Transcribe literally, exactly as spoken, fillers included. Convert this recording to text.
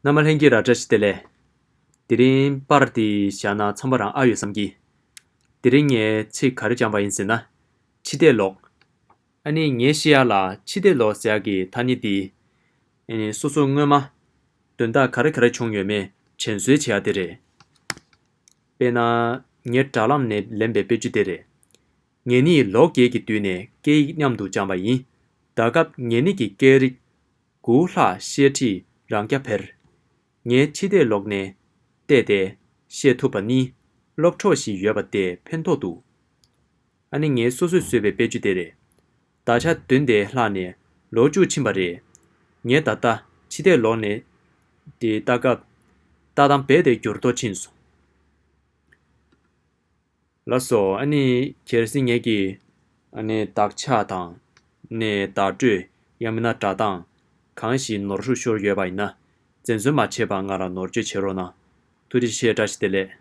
རྣམ་པ་ལྷན་རྒྱས་ལ་བཀྲ་ཤིས་བདེ་ལེགས། དེ་རིང་པར་འདི་བཞག་ན་འཚམས་པ་རང་ཨ་ཡོད་བསམ་གི། དེ་རིང་ངས་ཚིག་ག་རེ་སྦྱངས་པ་ཡིན་ཟེར་ན། ཕྱི་བལྟས་ལོག་ཨ་ནི་ངས་བཤད་ཡ་ལ་ཕྱི་བལྟས་ལོག་ཟེར་ཡ་གི་ཐ་སྙད་འདི། ཨ་ནི་སོ་སོ་སྔོན་མ་དོན་དག་ག་རེ་ག་རེ་བྱུང་ཡོད་མེད་དྲན་གསོ་བྱེད་ཡ་དེ་རེད། དཔེར་ན། ངའི་དྲ་ལམ་ནས་ལེན་པའི་དཔེ་བརྗོད་དེ་རེད། ངེད་གཉིས་ལོ་བརྒྱད་ཀྱི་དུས་ནས་སྐད་ཡིག་མཉམ་དུ་སྦྱངས་པ་ཡིན། ད་སྐབས་ངེད་གཉིས་ཀྱི་སྐད་རིགས་དགུ་ལྷག་བཤད་ཁྲིད་རང་རྐྱ་འཕེར། ངས་ཕྱི་བལྟས་ལོག་ནས་བལྟས་ཏེ་བཤད་ཐུབ་པ་ནི་སློབ་གྲོགས་ཤིག་ཡོད་པ་དེ་ཕན་ཐོགས་འདུག་ཨ་ནི་ངས་སོ་སོས་བཟོས་པའི་དཔེ་བརྗོད་དེ་རེད། ད་ཆ་བདུན་དེ་ལྷག་ནས་ལོ་བཅུ་ཕྱིན་པ་རེད། ངས་ད་ལྟ་ཕྱི་བལྟས་ལོག་ནས་དེ་ལྟ་སྐབས་ལྟ་སྟངས་རྦད་དེ་འགྱུར་ལྡོག་ཕྱིན་སོང་། ལགས་སོ། ཨ་ནི་གལ་སྲིད་ངེད་ཀྱི་ཨ་ནི་དག་ཆ་དང་ནས་བརྡ་སྤྲོད་ཡང་མིན་ན་སྒྲ་གདངས་གང་ཞིག་ནོར་འཁྲུལ་ཤོར་ཡོད་པ་ཡིན་ན་འཛེམ་ཟོན་མ་བྱེད་པར་ང་ལ་ནོར་བཅོས་བྱེད་རོགས་གནང་། ཐུགས་རྗེ་ཆེ། བཀྲ་ཤིས་བདེ་ལེགས།